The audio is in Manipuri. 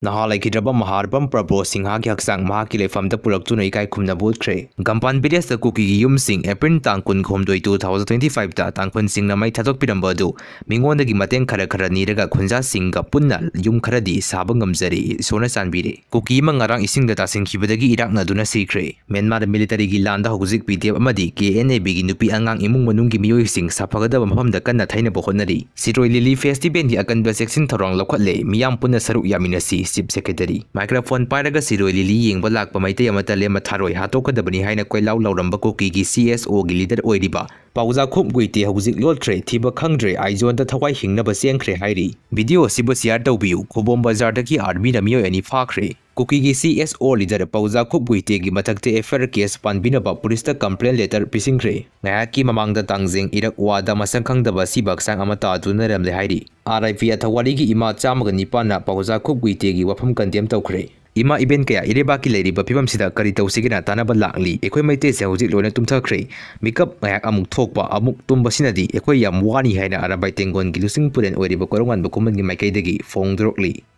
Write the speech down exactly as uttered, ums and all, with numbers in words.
ꯅꯍꯥ ꯂꯩꯈꯤꯗ꯭ꯔꯕ ꯃꯍꯥꯔꯕꯝ ꯄ꯭ꯔꯕꯣ ꯁꯤꯡꯍꯥꯒꯤ ꯍꯛꯆꯥꯡ ꯃꯍꯥꯛꯀꯤ ꯂꯩꯐꯝꯗ ꯄꯨꯔꯛꯇꯨꯅ ꯏꯀꯥꯏ ꯈꯨꯝꯅꯕ ꯎꯠꯈ꯭ꯔꯦ꯫ ꯒꯝꯄꯥꯟ ꯚꯤꯂꯦꯖꯇ ꯀꯨꯀꯤꯒꯤ ꯌꯨꯝꯁꯤꯡ ꯑꯦꯄ꯭ꯔꯤꯜ ꯇꯥꯡ ꯀꯨꯟꯍꯨꯝꯗꯣꯏ, two thousand twenty five ꯇ ꯇꯥꯡꯈꯨꯜꯁꯤꯡꯅ ꯃꯩ ꯊꯥꯗꯣꯛꯄꯤꯔꯝꯕ ꯑꯗꯨ ꯃꯤꯉꯣꯟꯗꯒꯤ ꯃꯇꯦꯡ ꯈꯔ ꯈꯔ ꯅꯤꯔꯒ ꯈꯨꯟꯖꯥꯁꯤꯡꯒ ꯄꯨꯟꯅ ꯌꯨꯝ ꯈꯔꯗꯤ ꯁꯥꯕ ꯉꯝꯖꯔꯦ, ꯏꯁꯣꯔꯅ ꯆꯥꯟꯕꯤꯔꯦ꯫ ꯀꯨꯀꯤ ꯑꯃ ꯉꯔꯥꯡ ꯏꯁꯤꯡꯗ ꯇꯥꯁꯤꯟꯈꯤꯕꯗꯒꯤ ꯏꯔꯥꯛꯅꯗꯨꯅ ꯁꯤꯈ꯭ꯔꯦ꯫ ꯃ꯭ꯌꯥꯟꯃꯥꯔ ꯃꯤꯂꯤꯇꯔꯤꯒꯤ ꯂꯥꯟꯗ ꯍꯧꯖꯤꯛ ꯄꯤ ꯗꯤ ꯑꯦꯐ ꯑꯃꯗꯤ ꯀꯦ ꯑꯦꯟ ꯑꯦ ꯕꯤꯒꯤ ꯅꯨꯄꯤ ꯑꯉꯥꯡ ꯏꯃꯨꯡ ꯃꯅꯨꯡꯒꯤ ꯃꯤꯑꯣꯏꯁꯤꯡ ꯁꯥꯐꯒꯗꯕ ꯃꯐꯝꯗ ꯀꯟꯅ ꯊꯩꯅꯕ ꯍꯣꯠꯅꯔꯤ꯫ ꯁꯤꯔꯣꯏ ꯂꯤꯂꯤ ꯐꯦꯁꯇꯤꯚꯦꯜꯒꯤ ꯑꯀꯟꯕ ꯆꯦꯛꯁꯤꯟ ꯊꯧꯔꯥꯡ ꯂꯧꯈꯠꯂꯦ꯫ ꯃꯤꯌꯥꯝ ꯄꯨꯟꯅ ꯁꯔꯨꯛ ꯌꯥꯃꯤꯟꯅꯁꯤ, ꯆꯤꯐ ꯁꯦꯀ꯭ꯔꯦꯇꯔꯤ꯫ ꯃꯥꯏꯀ꯭ꯔꯣꯐꯣꯟ ꯄꯥꯏꯔꯒ ꯁꯤꯔꯣꯏ ꯂꯤꯂꯤ ꯌꯦꯡꯕ ꯂꯥꯛꯄ ꯃꯩꯇꯩ ꯑꯃꯠꯇ ꯂꯦꯝꯃ ꯊꯥꯔꯣꯏ, ꯍꯥꯠꯇꯣꯛꯀꯗꯕꯅꯤ ꯍꯥꯏꯅ ꯀꯣꯏꯂꯥꯎ ꯂꯥꯎꯔꯝꯕ ꯀꯨꯀꯤꯒꯤ ꯁꯤ ꯑꯦꯁ ꯑꯣꯒꯤ ꯂꯤꯗꯔ ꯑꯣꯏꯔꯤꯕ ꯄꯥꯎꯖꯥꯈꯣꯞ ꯒꯨꯏꯇꯦ ꯍꯧꯖꯤꯛ ꯂꯣꯠꯈ꯭ꯔꯦ, ꯊꯤꯕ ꯈꯪꯗ꯭ꯔꯦ, ꯑꯥꯏꯖꯣꯟꯗ ꯊꯋꯥꯏ ꯍꯤꯡꯅꯕ ꯆꯦꯟꯈ꯭ꯔꯦ ꯍꯥꯏꯔꯤ꯫ ꯚꯤꯗꯤꯑꯣ ꯑꯁꯤꯕꯨ ꯁꯤꯌꯥꯔ ꯇꯧꯕꯤꯌꯨ꯫ ꯈꯨꯕꯣꯝ ꯕꯖꯥꯔꯗꯒꯤ ꯑꯥꯔꯃꯤꯅ ꯃꯤꯑꯣꯏ ꯑꯅꯤ ꯐꯥꯈ꯭ꯔꯦ꯫ ꯀꯨꯀꯤꯒꯤ ꯁꯤ ꯑꯦꯁ ꯑꯣ ꯂꯤꯗꯔ ꯄꯥꯎꯖꯥꯈꯣꯞ ꯒꯨꯏꯇꯦꯒꯤ ꯃꯊꯛꯇ ꯑꯦꯐ ꯑꯥꯏ ꯑꯥꯔ ꯀꯦꯁ ꯄꯥꯟꯕꯤꯅꯕ ꯄꯨꯂꯤꯁꯇ ꯀꯝꯄ꯭ꯂꯦꯟ ꯂꯦꯇꯔ ꯄꯤꯁꯤꯟꯈ꯭ꯔꯦ꯫ ꯉꯥꯏꯍꯥꯛꯀꯤ ꯃꯃꯥꯡꯗ ꯇꯥꯡꯖꯤꯡ ꯏꯔꯛ ꯋꯥꯗ ꯃꯁꯛ ꯈꯪꯗꯕ ꯑꯁꯤꯕ ꯍꯛꯆꯥꯡ ꯑꯃ ꯇꯥꯗꯨꯅ ꯂꯩꯔꯝꯂꯦ ꯍꯥꯏꯔꯤ꯫ ꯑꯥꯔ ꯑꯥꯏ ꯄꯤ ꯑꯊꯋꯥꯔꯤꯒꯤ ꯏꯃꯥ ꯆꯥꯝꯃꯒ ꯅꯤꯄꯥꯟꯅ ꯄꯥꯎꯖꯥꯈꯣꯞ ꯒꯨꯏꯇꯦꯒꯤ ꯋꯥꯐꯝ ꯀꯟꯗꯦꯝ ꯇꯧꯈ꯭ꯔꯦ꯫ ꯏꯃꯥ ꯏꯕꯦꯟ ꯀꯌꯥ ꯏꯔꯩꯕꯥꯛꯀꯤ ꯂꯩꯔꯤꯕ ꯐꯤꯕꯝꯁꯤꯗ ꯀꯔꯤ ꯇꯧꯁꯤꯒꯦꯅ ꯇꯥꯟꯅꯕ ꯂꯥꯛꯂꯤ꯫ ꯑꯩꯈꯣꯏ ꯃꯩꯇꯩꯁꯦ ꯍꯧꯖꯤꯛ ꯂꯣꯏꯅ ꯇꯨꯝꯊꯈ꯭ꯔꯦ꯫ ꯃꯤꯀꯞ ꯉꯥꯏꯍꯥꯛ ꯑꯃꯨꯛ ꯊꯣꯛꯄ, ꯑꯃꯨꯛ ꯇꯨꯝꯕꯁꯤꯅꯗꯤ ꯑꯩꯈꯣꯏ ꯌꯥꯝ ꯋꯥꯅꯤ ꯍꯥꯏꯅ ꯑꯔꯥꯕꯥꯏ ꯇꯦꯡꯒꯣꯟꯒꯤ ꯂꯨꯆꯤꯡ ꯄꯨꯔꯦꯟ ꯑꯣꯏꯔꯤꯕ ꯀꯣꯔꯧꯉꯥꯟꯕ ꯈꯨꯃꯟꯒꯤ ꯃꯥꯏꯀꯩꯗꯒꯤ ꯐꯣꯡꯗꯣꯔꯛꯂꯤ꯫